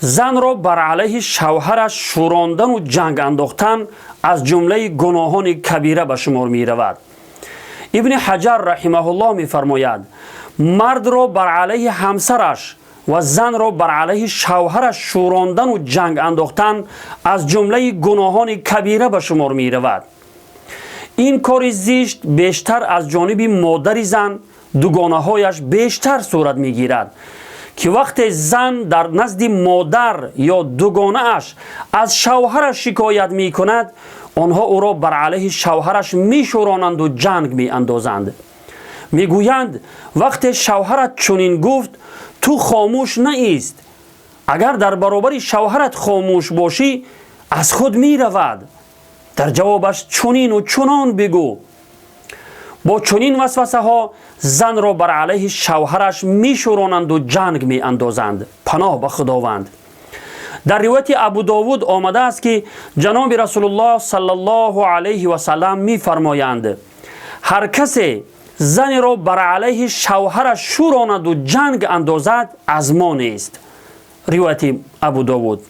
Занро бар алайҳи шавҳараш шӯрондану ҷанг андохтан аз ҷумлаи гуноҳони кабира ба шумор меравад. Ибни Ҳаҷар раҳимаҳуллоҳ мефармояд: мардро бар алайҳи ҳамсараш ва занро бар алайҳи шавҳараш шӯрондану ҷанг андохтан аз ҷумлаи гуноҳони кабира ба шумор меравад. Ин кори зишт бештар аз ҷониби модари зан, дугонаҳояш бештар сурат мегирад, ки вақте зан дар назди модар ё дугонааш аз шавҳараш шикоят мекунад, онҳо ӯро бар алайҳи шавҳараш мешӯронанду ҷанг меандозанд. Мегӯянд: вақте шавҳарат чунин гуфт, ту хомӯш наист. Агар дар баробари шавҳарат хомӯш бошӣ, аз худ меравад. Дар ҷавобаш чунину чунон бигӯ. Бо чунин васвасаҳо занро бар алайҳи шавҳараш мешӯронанду ҷанг меандозанд. Паноҳ ба Худованд. Дар ривояти Абу Довуд омадааст, ки ҷаноби Расулуллоҳ саллаллоҳу алайҳи васаллам мефармоянд: ҳар касе занеро бар алайҳи шавҳараш шӯронаду ҷанг андозад, аз мо нест. Ривояти Абу Довуд.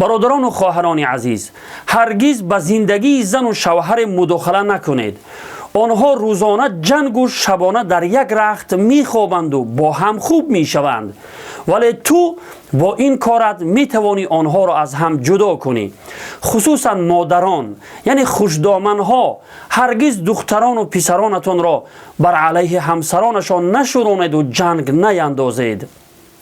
Бародарону хоҳарони азиз, ҳаргиз ба зиндагии зану шавҳаре мудохила накунед. Онҳо рӯзона ҷангу шабона дар як рахт мехобанду бо ҳам хуб мешаванд, вале ту бо ин корат метавонӣ онҳоро аз ҳам ҷудо кунӣ. Хусусан модарон, яъне хушдоманҳо, ҳаргиз духтарону писаронатонро бар алайҳи ҳамсаронашон нашӯронеду ҷанг наяндозед.